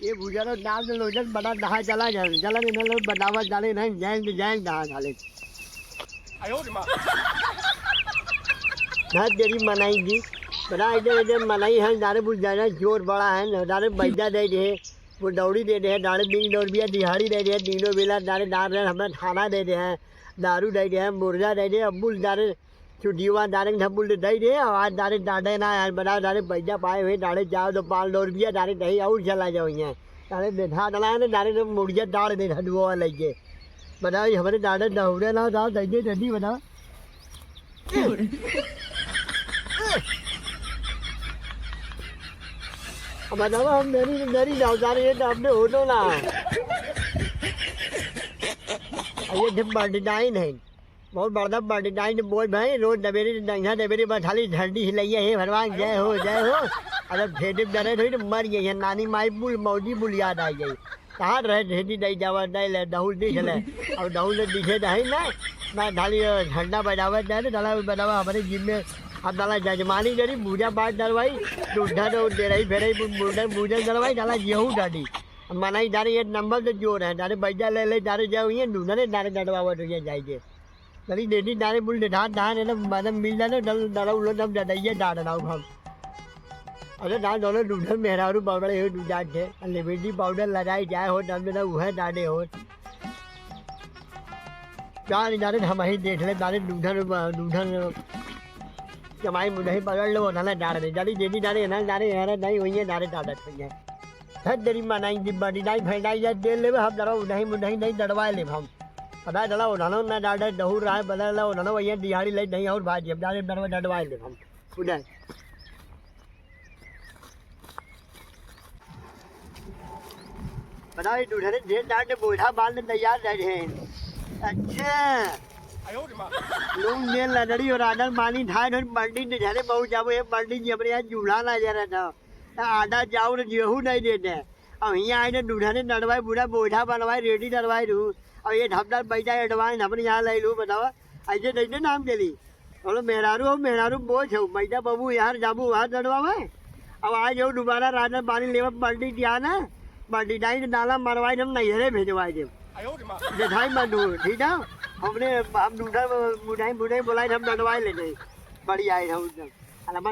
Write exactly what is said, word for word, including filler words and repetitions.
ये भुजरो नाम से लोजन बड़ा नहा चला जाए, चला नहीं, नहीं, बनावा जाने नहीं, जैन, जैन नहा जाने। ना तेरी मनाई दी, बड़ा इधर, इधर मनाई है, दारे बुझ जाना, जोर बड़ा है ना, दारे बैजा दे दे, वो दौड़ी दे दे, दारे बीस दौड़ बिया दिहाड़ी दे दे, तीनों बेला दारे दार रहे, हमें थाना दे दे, दारू दे दे, मुर्गा दे दे, अब्बुल दारे छुट्टीवा दारे धपुल दे दे, और आज दारे डांडे ना, आज बड़ा दारे पैसा पाए हुए, दारे जाओ तो पाल दौड़ बिया, दारे कहीं और चला जाओ यहाँ। दारे बैठा डला है ना, दारे तो मुड़िया डाल दे धनुआ लगे। बताओ, ये हमारे दादा दौड़े ना, दादा दे दे, बताओ। अब बताओ, हम मेरी, मेरी जाओ, दारे ये तो हमने होनो ना। अब ये जब बंड डाइन है। बहुत बड़ा बर्थडे नाइट बॉय भाई, रोज दबेरे डंगा दबेरे बस खाली झंडी हिलैया, हे भगवान, जय हो, जय हो। अरे भेदे डरे थोड़ी तो मर गई है, नानी माई बुल, मौजी बुल याद आ गई। कहाँ रहे, ढेंडी नहीं जावा, नहीं ले, दहुल दिख ले। अब दहुल ने दिखे नहीं ना, ना खाली, अ, झंडा बजावे जाए ना, डाला बजावा हमारे जिम में, अब डाला जजमानी करी, पूजा पाठ डरवाई, दूधा तो दे रही, फेरे, मुंडन, मुंडन डरवाई, डाला गेहूं डाली। अब मनाई डारे ये नंबर तो जोर है, डारे बैजा ले ले, डारे जाओ ये, दूधा ने डारे डरवावा तो ये जाइए। तनी डेडी डारे बुल डे ढार ढार, एकदम, एकदम मिल जाने, डल, डल, उल, एकदम डडैया डार डार हम। अरे डार डार, दूधन मेहरारू बावड़े हो, दूधा ढे, अले बेटी पाउडर लगाई जाए हो, डल में ना उहे डारे हो। चार डारे हम ही देख ले, डारे दूधन, दूधन, जमाई मुंडही पकड़ लो, ना डार दे, डारी डेडी डारे, ना डारे, यार, नहीं हुई है, डारे डार दे, हुई है। धत देरी मनाई, डिब्बा डिडाई, फैडाई, या दे लेबे, हम डारा उन्हीं मुंडही नहीं डरवा लेब हम। पता चला, उन्होंने ना डांडा डहू रहा है, बदल ला, उन्होंने वही दिहाड़ी ले नहीं और भाजी, हम डाले डरवा डडवाए ले हम। उधर। पता है, दूसरे ढेर डांडे बोझा बांध तैयार रहे हैं। अच्छा। लोग ने लड़ड़ी और आदर मानी ढाई ढोर बंडी ने झरे बहुत जाबो, ये बंडी जी हमरे यहाँ जूल्हा ना जा रहा था। त आधा चाउर गेहूं नहीं देते। अब हियाँ आए ने दूल्हा ने डरवाए, पूरा बोझा बनवाए, रेडी डरवाए रहू। अब ये ढपडर बैठा एडवांस अपने यहाँ ले लू, बतावा। ऐसे नहीं दे नाम के लिए। बोलो, मेहरारू हो, मेहरारू बोझ हो, बैठा बाबू यहाँ जाबू, वहाँ डरवावे। अब आज हो दोबारा राजन पानी लेवा, बंडी दिया ना, बंडी डाइन डाला मरवाए, हम नैहरे भेजवाए देब। देखाई मत दूर, ठीक है? हमने, हम दूसरा बुढ़ाई, बुढ़ाई बोलाए, हम डरवाए ले जाए। बड़ी आए हम एकदम। अरे, हम